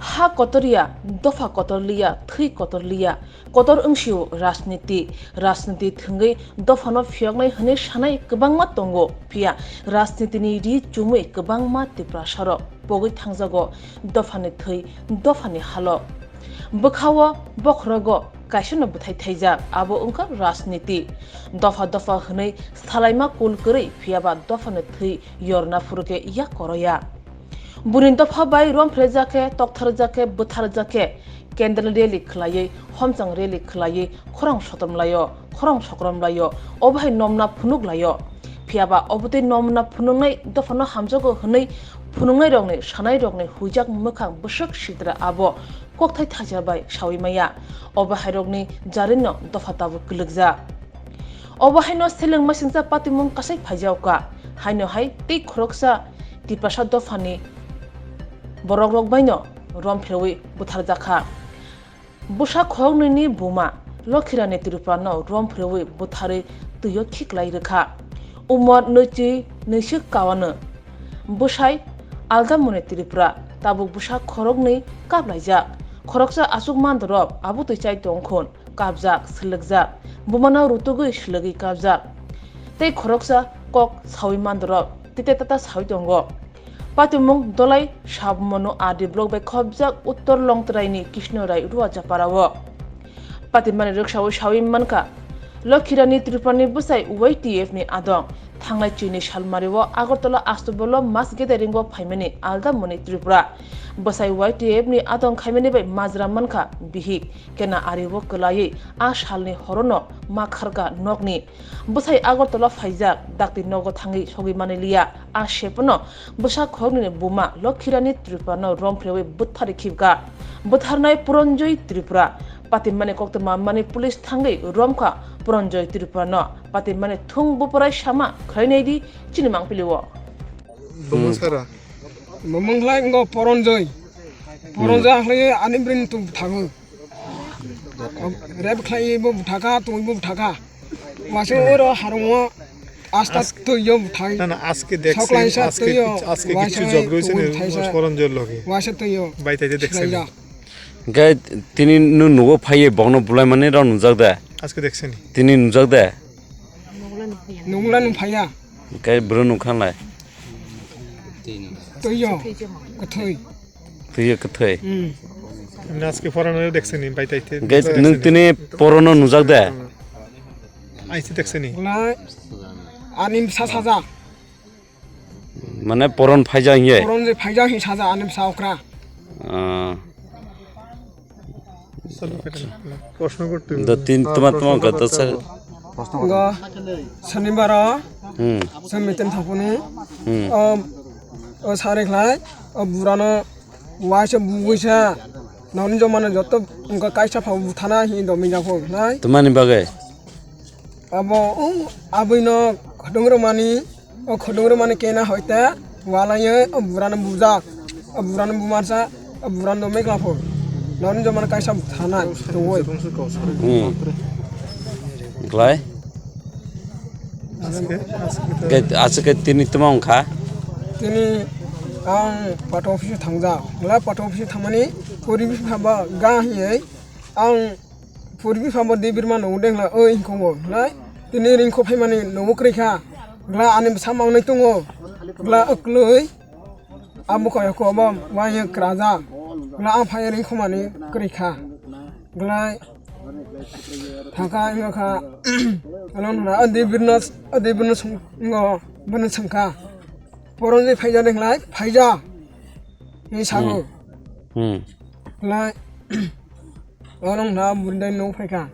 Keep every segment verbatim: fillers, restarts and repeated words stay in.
Ha kotor ya, dopha kotor liya, thwi kotor liya, kotor wngsio rajniti. Rajniti thwngwi dophano phiyoknai hwnwi sanai kwbangma tongo, phiya rajnitini ri chumwi kwbangma Tiprasarok pogwi thangjago dophani thwi, dophani halo. Bwkhao bokhorogo kaisano bwthai thaijak, abo wngkha rajniti. Dopha dopha hwnwi salaima kul kwrwi, phiyaba dophani thwi yorna phuru khe yak koroya. Buini dopha bai romphre jak khe, tokthar jak khe, bwthar jak khe, candle rally khwlaiwi, homchang rally khwlaiwi khorang sotrom laio, khorang sokrom laio, obo hai nomna phunuk laio. Phiyaba obotwi nomna phunuknai dophano hamjago hwnwi phunuknairokni, sanairokni huijak mwkhang bwswk sitra abo kokthai thaisa bai saui maya. Obo hairokni jarino dopha tabuk kwlwkjak. Obo haino seleng masingcha patimung kasai phaijaoka. Haino hai tei khoroksa Tiprasa dophani borokrok baino romphreui butharjakha. Bwsa khoroknwini buma Lokhirani Tripurano romphreui butharwi twio khiklai rwkha. Umor nwichi nwisik kawano. Bwsai Aldamoni Tripura tabuk bwsa khoroknwi kaplaijak. Khoroksa aswk mandorok abutwi chai tongkhun. Kapjak, swlwkjak, bumano rutugwi swlwgwi kapjak. Tei khoroksa kok saui mandorok tite tata saui tongo. Patimung Dolai Sabmonu R D block bai khopjak Uttor Longtraini Krishna Rai Ruajaparao. Patimani rwksaui saui mankha, Lokhirani Tripurani bwsai Y T F ni adong. Thangnai chini salmario Agartala Astobolo mas gede ringo phaimani Aldamoni Tripura. Bwsai Y T F ni adong khaimani bai majra mankha bihik. Kena ario kwlaiwi a salni horono ma kharkha nokni. Bwsai Agartala phaijak, dakti nogo thangwi sogwi manliya. A sepono bwsa khoroknwini buma Lokhirani Tripurano romphreui butharwi khibkha. Butharnai Puranjoy Tripura. Patimani koktwma mani police thangwi romkha Puranjoy Tripurano. Patimani thung buparai sama khlainai di chini mangpili o. Bumung sara. Bumung khlai wngkha Poronjoy. Poronjoy khlai ani bwrwini tung bwthago. Rep khlai bo bwthakha, twi bo bwthakha. Waisa oro harungo asta twi yo bwthai. Na, na, aske dekhsen, soklaisa aske, twi yo, aske waisa kichu jogro twi sen bwthaisa. Poronjoy loge. Waisa twi yo. Bai tai te dekhsen. Khlaijak. Hwnkhe tini nwng nugo phaiwi bokno bulaimani rok nungjak de? Aske dekseni. Tini nungjak de? Nungla nungphaiya. Hwnkhe bwrwi nungkha nai? Twiyo, kwthwi. Twiyo kwthwi? Hmm. Aske porano dekseni, bai tai te. Hwnkhe nwng tini porono nungjak de? Aise dekseni. Nai, ani bwsa sajak. Mane poron phaijak hiye? Poron je phaijak hi sajak ani bwsa okra. Ah. Proshno korte hobe. Do tin tuma tuma gata sa. Go, Sonibaro, hmm, se meeting thapuni, hmm, o, o sari khlai, o burano waisa buguisa, noni jomano joto wngkha kaisa pha buthana hi domi jako khlai. Tumani bagwi? Abo, o, abwino khudung rwmani, o khudung rwmani kena hoite walaiwi o burano bujak. O burano bumarsa, o burano mekla pho. Noni jomano kaisa thanai tongwi. Hmm. Klai? Ke, aswk ke tini tuma wngkha? Tini ang pato office thangjak. Wla pato office thangmani poribi phaba ga hiye ang Purbi phamo de birma nungo dengla oi hinkhongo, lai tini ringkho phaimani nungo kwrwi kha, gla ani bwsa mangnai tongo, gla kwlwi abo koi ko bo waiya kwraja, gla ang phai ringkho mani kwrwi kha, gla thaka wngkha, ano nuna adi birno, adi birno swngo, bono swngkha, poron je phaija denglai, phaija hinwi sago. Hmm. Hmm. Lai, oro wngkha bwrwidai nung phaikha.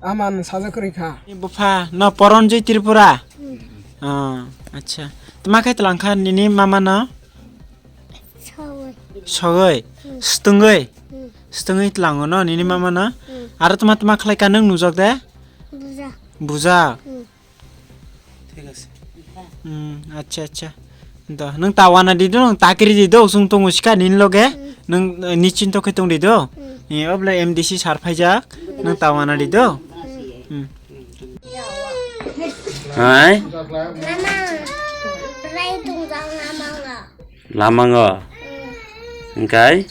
Ama nwng sajak kwrwi kha. Bupha no Poronjoy Tripura? Hmm. Ah, acha. Tma khe twlang kha nini mama no? Sogwi. Sogwi? Hmm. Swtwngwi? Hmm. Swtwngwi tlango no nini mama no? Hmm. Aro tma tma khlai kha nwng nujak de? Buja. Buja? Hmm. Thik ase. Hmm, acha, acha. Do, nwng tawana di do, nwng takiri di do, chwng tongo sika nini loge. Hmm. Nwng, eh, nichinto khe tong di do. Hmm. Eh, oble M D C sir phaijak. Hmm. Nwng tawana di do. Hmm. Hmm. Hai? Mama, rai tungjang lamango. Lamango? Hmm. Hingkai?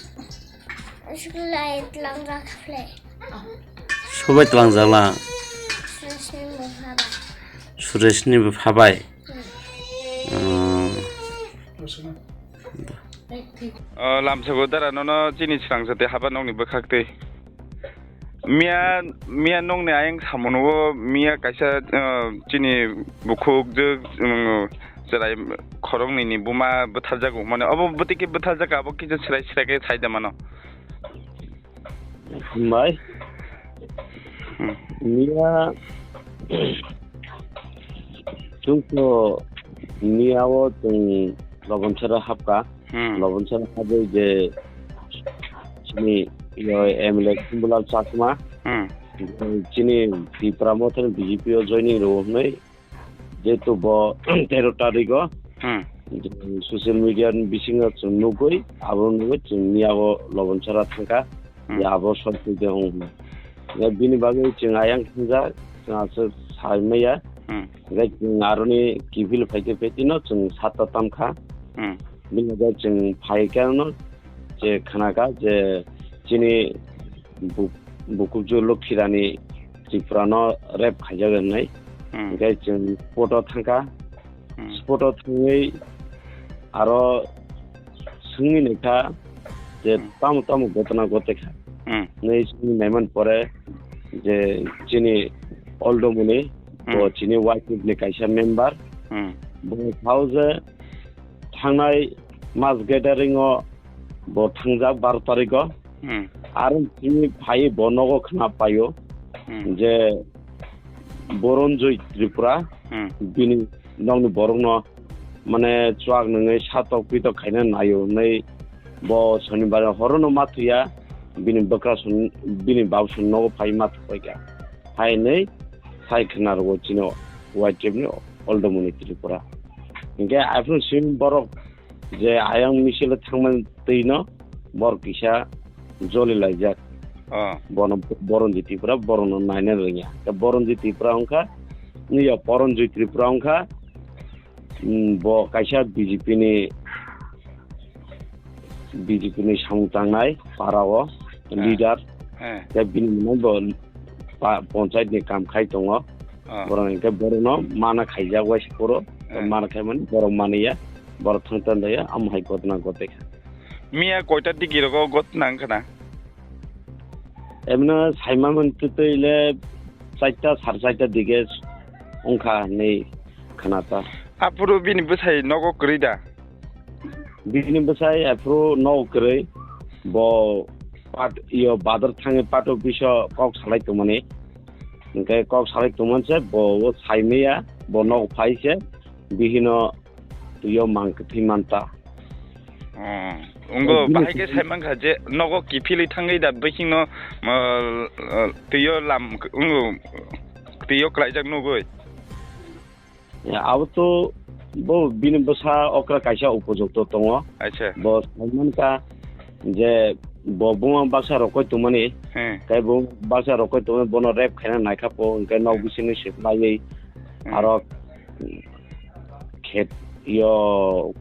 Suklai tlangjak khle. Sobai tlangjak la? Suresh ni bupha bai. Suresh ni bupha bai? Hmm. Hmm. Oh, lamsoko dara nono chini swrang sate haba nokni bwkhak twi. Miya, miya nokni ayang samono o miya kaisa, uh, chini bukhuk je, um, chwrai khoroknwi ni buma bwtharjago. Mane obo bwtwi khe bwtharjak, abo kisa swrai swrai khe sai da mano. Hambai. Hmm. Miya, chwngno miya o chwng Lobonsara hapka. Hmm. Lobonsara habwi je chini, yo, M L A Kumbulal Chakma. Hmm. Chini Tipra Motha ni B J P o joining rwo hwnwi. Jehetu bo tero tarigo, hmm, social media ni bisingo chwng nugwi, abo nugwi chwng miya o Lobonsara thangkha, hmm, je abo sotwi de wng. Ya bini bagwi chwng ayang thangjak, chwng aswk sai maya. Hmm. Hingke chwng aroni kiphil phaite phaitino chwng satta tamkha. Hmm. Bini bagwi chwng phaikhe ano je khnakha je chini bu-, bukukju Lokhirani Tripurano rape khaijak hinwi. Hmm. Hingke chwng spot o thangkha. Hmm. Spot o thangwi aro swngwi naikha je, hmm, tamo tamo gotona gotekha. Hmm. Hinwi swngwi naimani pore je chini Oldomoni, hmm, bo chini Y T F ni kaisa member. Hmm. Bo sao je thangnai mass gathering o bo thangjak baro tariko. Hmm. Aro chini phai bo nogo khna paio, hmm, je Boronjoy Tripura, hmm, bini nokni borokno mane chuak nungwi satok pitok khaina naio hinwi bo Sonibar horono ma thuya, bini bwkra son, bini bab son nogo phai ma thupaikha. Hai hinwi sai khna rwo chini Y T F ni Oldomoni Tripura. Hinkhe aphuru simi borok je ayang misil o thangmani twino borok kisa joli laijak. Oh. Bono Boronjoy Tripura borokno naina rwngya. Tei Boronjoy Tripura wngkha, ya Poronjoy Tripura wngkha, mm, bo kaisa B J P ni, B J P ni samung tangnai para o, eh, leader. Eh. Tei bini mwnai bo pa-, ponchayat ni kam khai tongo. Ah. Borok hinkhe borokno mana khaijak waisa phuru. Eh. Mana khaimani borok maniya, borok thang tandaya, amo hai gotna gotekha. Miya koita digi rogo gotna wngkha na? Emno saima mantwi twi le charta, sare charta dige wngkha hinwi khna ta. Aphuru bini bwsai nogo kwrwi da? Bini bwsai aphuru nogo kwrwi, bo pat-, iyo badar thangwi party office o kok salai tongmani. Hinkhe kok salai tongmani se bo o saimaya, bo nogo phai se bihino twi o mang kwthwi manta. Oh, wngbo bini bahai khe kwthwi sai mankha je nogo kiphilwi thangwi da bisingno, uh, uh, twi o lam, wngbo twi o klaijak nugwi. Ya, abo to bo bini bwsa okra kaisa upojukto tongo. Acha. Bo sai mankha je bo buma baksa rokoi tongmani, hmm, tei bo baksa rokoi tongmani bono rape khaina naikha po, hinkhe nok, hmm, bisingni se khlaiwi, hmm, aro khet yo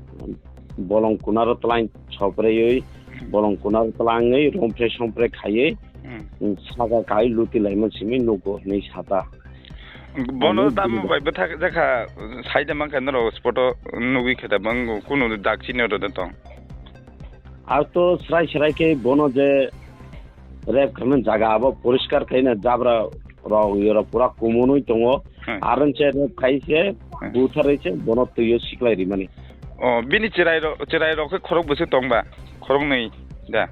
bolong kunaro twlang sopreiwi, bolong kunaro twlangwi rompre sompre khaiwi, hmm, saka kai luti laima simi nugo hinwi sata. Bono ani tamo bini bai bwthak jakha, saida mankha norok spot o nugwi khe da bang kunu dak chini oro da tong. Ar to srai srai khe bono je rep khaimani jaga abo poriskar khaina jabra rok yoro pura kumunwi tongo. Hmm. Arang se rep khai se, hmm, butharwi se bono twi o siklai rimani. Oh, bini chwrai rok, chwrai rok khe khorok bwswk tong ba? Khoroknwi da?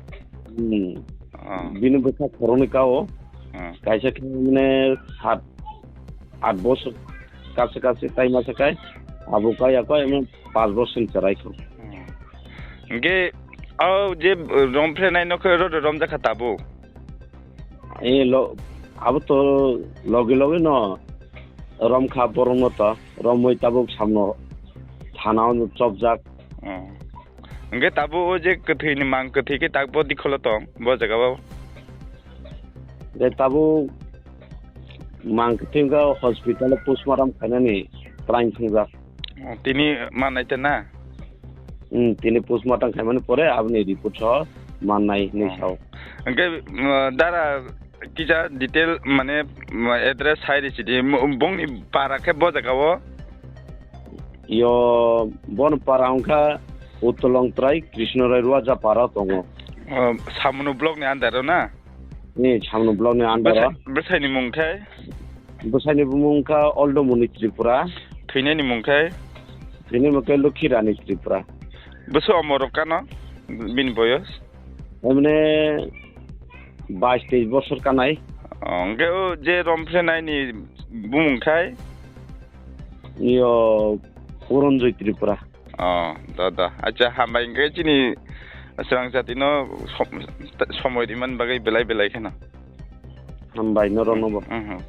Hmm. Oh. Bini bwsa khoroknwi ka o. Hmm. Kaisa khe mane sat, at bosor kaisa kaisa tai masa kai. Abo kai ako emon pas bosor ni chwrai kho. Hmm. Hingke, o je, uh, rom phrenai no khe ro rom jakha tabuk? E lo, abo to logi logi no rom kha borok no to, romwi tabuk samno thana o chopjak. Hmm. Hingke tabuk o je kwthwi ni mang kwthwi khe tak bo dikholo tong, bo jaga o? Hingke tabuk mang kwthwi wngkha hospital o postmortem khainani plan thwngjak. Oh, tini ma naita na? Hmm, tini postmortem khaimani pore aboni report so mannai hinwi Oh. sao. Hwnkhe, mm, dara kisa detail mane, mm, address sai risi di. Mo-, bongni para khe bo jaga o? Yo, bon para wngkha Uttolong Trai Krishna Rai Ruaja para tongo. Oh, Samunu block ni under o na? Ni Samunu block ni under o. Bwsai-, bwsai ni mung khe? Bwsai ni bumung wngkha Oldomoni Tripura. Thwinai ni mung khe? Thwinai mung khe Lokhi Rani Tripura. Bwswk omor rok kano? Bini boyos? Emne bais teis bosor kanai. Oh, hwnkhe o je romphrenai ni bumung khai? Yo, Puranjoy Tripura. Oh, da, da. Acha, hambai hwnkhe chini swrang jati no som-, somoi rimani bagwi belai belai kheno. Hambai no rono bo. Mhm.